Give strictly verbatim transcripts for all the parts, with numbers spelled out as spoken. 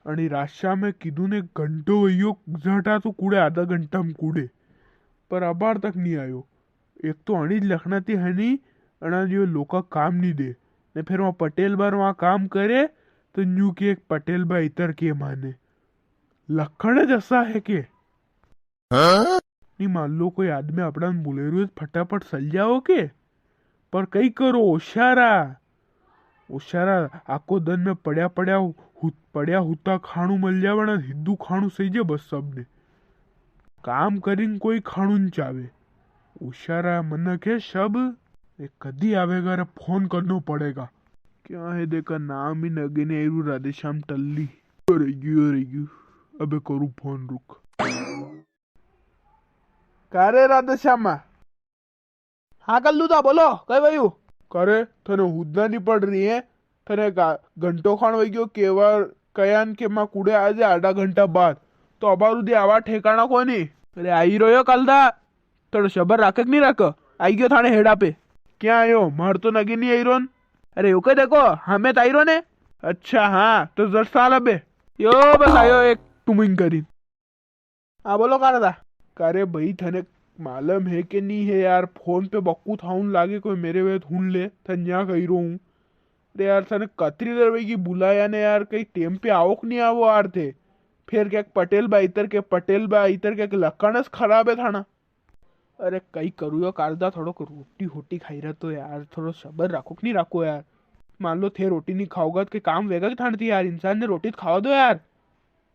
अणी राशा में कीधु ने घंटो वयो, जटा तो कूड़े आधा घंटा में कूड़े, पर अबार तक नी आयो। एक तो अणी ज लखना थी है नी, अणा जो लोका काम नी दे, ने फिर वहाँ पटेल बा रे वहाँ काम करे, तो न्यू के एक पटेल बा इतर के माने। लखण ज असा है के? हाँ? नी मान लो कोई आदमी आपड़ा ने बुले रह्यो है, फटाफट सल जाओ के? पर कई करो, होशियारा, होशियारा, आको दन में पड़या पड़या हु-, पड़या हुता खाणू मल जावे ना, हिदू खाणू सही जे बस सबने। काम करीन कोई खाणू नी चावे। होशियारा मनक है सब। ए कदी आवेगा रे, फोन करनो पड़ेगा। क्या है देखा, नाम ही नगे ने आयरु राधेश्याम टल्ली। रह गयू, रह गयू। अबे करू फोन, रुक। का रे राधेश्यामा? हाँ कल्लू दा, बोलो, कई वयू? का रे, थने हुदना नी पड़ रही है? थने का घंटो खान वई गयो, केवा कयान के मां कुड़े आज आधा घंटा बाद, तो अबार उदी आवा ठेकाणा कोनी। अरे आई रह्यो कल्लू दा, थोड़ो सबर राखे कि नी राखे? आई गयो थाने हेड़ा पे। क्या आयो? मार तो नगे नी आई रोन। अरे यो के देखो, हमें तो आई रो ने। अच्छा हाँ, तो जर साल अबे। यो बस आयो एक टुमिंग करी। हाँ, बोलो कालदा। का रे भाई, थने मालूम है के नी है यार, फोन पे बक्कू थाउन लागे कोई मेरे वे हुन ले, थन न्या कही रो हूँ। अरे यार, थने कतरी देर वई गी बुलाया ने यार, कई टेम पे आओ कि नी आवो यार थे। फिर क्या पटेल बा इतर के, पटेल बा इतर के, लखणस खराब है थाना। अरे कई करू यो कालदा, थोड़ो रोटी होटी खाई रहा तो यार, थोड़ो सबर राखो कि नी राखो यार। मान लो थे रोटी नी खाओगा तो कई काम वेगा कि थान थी यार, इंसान ने रोटी तो खावा दो यार।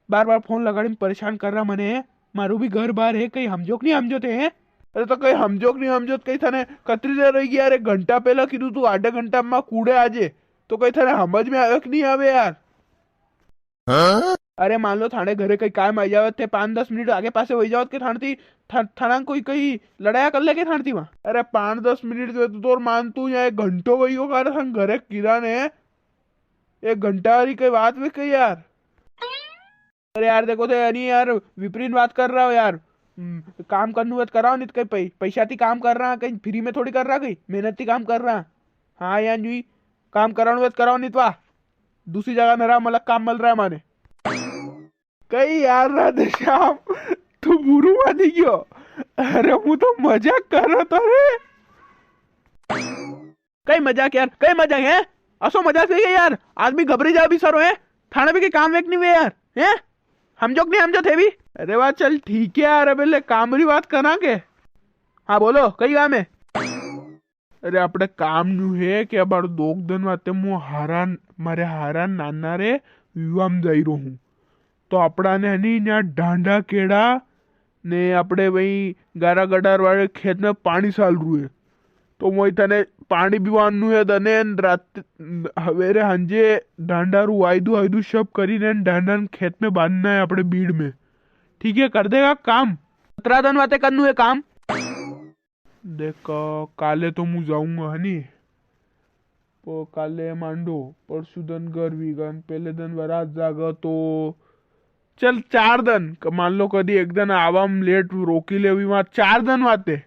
बार बार फोन लगाड़ी ने परेशान कर रहा मने। मारू भी घर बार है, कई हमजो कि नी हमजो थे, हैं? अरे तो कई हमजो कि नी हमजो, कई थाने कतरी देर रही गई यार, एक घंटा पहला कीधु तू आधे घंटा में कूड़े आजे, तो कई थाने हमज में आवे कि नी आवे यार? हाँ? अरे मान लो थाने घरे कई काम आई जावे, थे पाँच दस मिनट आगे पासे वई जाओ के थान थी, था-, थाना कोई कई लड़ाया कर ले के थान थी वहाँ? अरे पाँच दस मिनट तो तोर मान तू यहाँ एक घंटो वई हो, का रे थान घरे कीधा ने एक घंटा री कई बात वे कई यार। अरे यार, देखो तो यार, ये यार, विपरीत बात कर रहा हो यार। हम्म, काम करनु वे तो कराओ, नी तो कई पै-, पैसा ती काम कर रहा, कई फ्री में थोड़ी कर रहा, कई मेहनत ती काम कर रहा। हाँ यार, यूं ही काम करानु वे तो कराओ, नी तो वाह, दूसरी जगह मेरा मतलब काम मिल रहा है माने। कई यार, राधेश्याम, तू बुरू मानी गयो? अरे, मु तो मजाक कर रहा था रे। कई मजाक यार, कई मजाक है? असो मजाक सही है यार, आदमी घबरी जा भी सरो है, थाने भी कई काम वेक नी वे यार, हैं? हमजो कि नी हमजो थे भी? अरे वाह, चल ठीक है यार, अबे ले काम री बात करा के। हाँ बोलो, कई काम है? अरे आपणे काम न्यू है कि अबार दो दन वाते मु हारा, मारे हारा नाना रे विवाह में जाई रो हूँ। तो आपड़ा ने है नी, न्या ढांडा केड़ा ने आपड़े वही गारा गडार वाले खेत में पाणी साल रू है। तो वही तने पाणी भी वानू है तने, न रात, हवेरे हंजे ढांडा रू वायदू, वायदू सब करी ने ढांडा न खेत में बांधना है आपड़े बीड़ में। ठीक है, कर देगा काम? सतरा दन वाते करनू है काम। देख, काले तो मु जाऊंगा, है नी? पर काले मांडो, परसु दन घर वीगन, पहले दन वरात जागा, तो चल चार दन, क-, मान लो कदी एक दन आवा में लेट रोकी ले, हुई वहां चार दन वाते,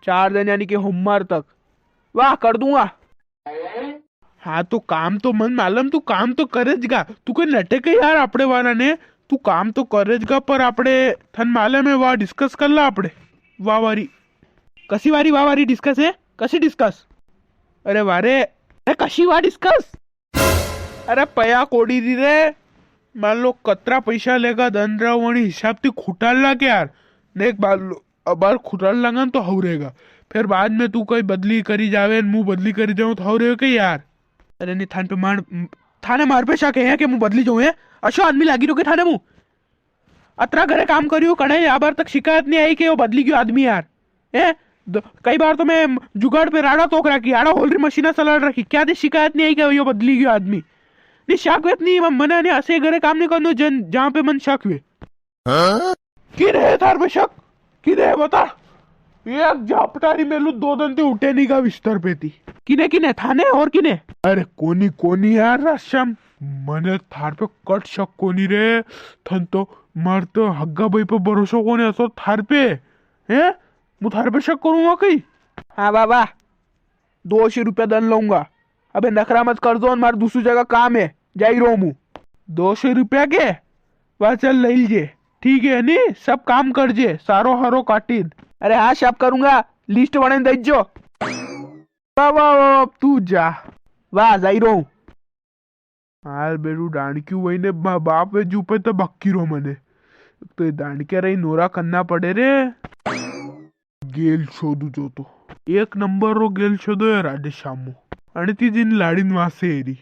चार दन यानी कि होमवार तक, वाह, कर दूंगा। हाँ, तो काम तो मन मालूम, तू काम तो करे ज गा। तू कोई नटे के यार, आपड़े वाला ने, तू काम तो करे ज गा, पर आपड़े थन मालूम है, वा डिस्कस कर ला आपड़े। वा वारी। कसी वारी वा वारी डिस्कस है? कसी डिस्कस? अरे वा रे। अरे कसी वा डिस्कस? अरे पया कोड़ी दी रे। मान लो कतरा पैसा लेगा दन रा, वणी हिसाब ती खुटाल ला के यार। देख मान लो, अबार खुटाल लांगा तो हव रहेगा। फिर बाद में तू कई बदली करी जावे, मु बदली करी जाऊं तो हव रहेगा के यार? अरे नी, थान पे मार, थाने मार पे शक है के मु बदली जाऊं है? अशो आदमी लागी रो के थाने मु? अतरा घरे काम करियो, कणे अबार तक शिकायत नी आई के वो बदली गयो आदमी यार। हैं? द-, कई बार तो मैं जुगाड़ पे राड़ा तोक राखी, आड़ा होलरी मशीना चलाड़ राखी, क्या दे शिकायत नी आई के यो बदली गयो आदमी? नी, शक वेत नी, म-, मने नी असे घरे काम नी करनो जन, जहाँ पे मन शक वे। हाँ? किने है थार पे शक? किने है बता? एक झापटारी मेलू दो दन ते उठे नी गा बिस्तर पे ती। किने, किने? थाने और किने? अरे कोनी, कोनी यार राश्याम, मने थार पे कट शक कोनी रे। थन तो, मार तो हग्गा भाई पे भरोसो कोनी असो थार पे। हैं? मु थार पे शक करूंगा कई? हाँ बाबा, दो सौ रुपया दन लूंगा। अबे नखरा मत कर दो, मार दूसरी जगह काम है, जाई रो मु। दो सौ रुपया के? वाह, चल लई लीजे। ठीक है नी, सब काम करजे, सारो हारो काटीन। अरे हाँ, सब करूंगा, लिस्ट बने दईजो। वाह, वाह, वाह, अब तू जा। वाह, जाई रो। हाल बेरू डाणक्यू वही ने बा-, बाप वे जू पे तो बक्की रो मने। तो ये डाणक्या रही नोरा करना पड़े रे। गेल छोदू जो तो। एक नंबर रो गेल छोदो है राधे श्यामो। अणती दिन लाड़ीन वासे एरी।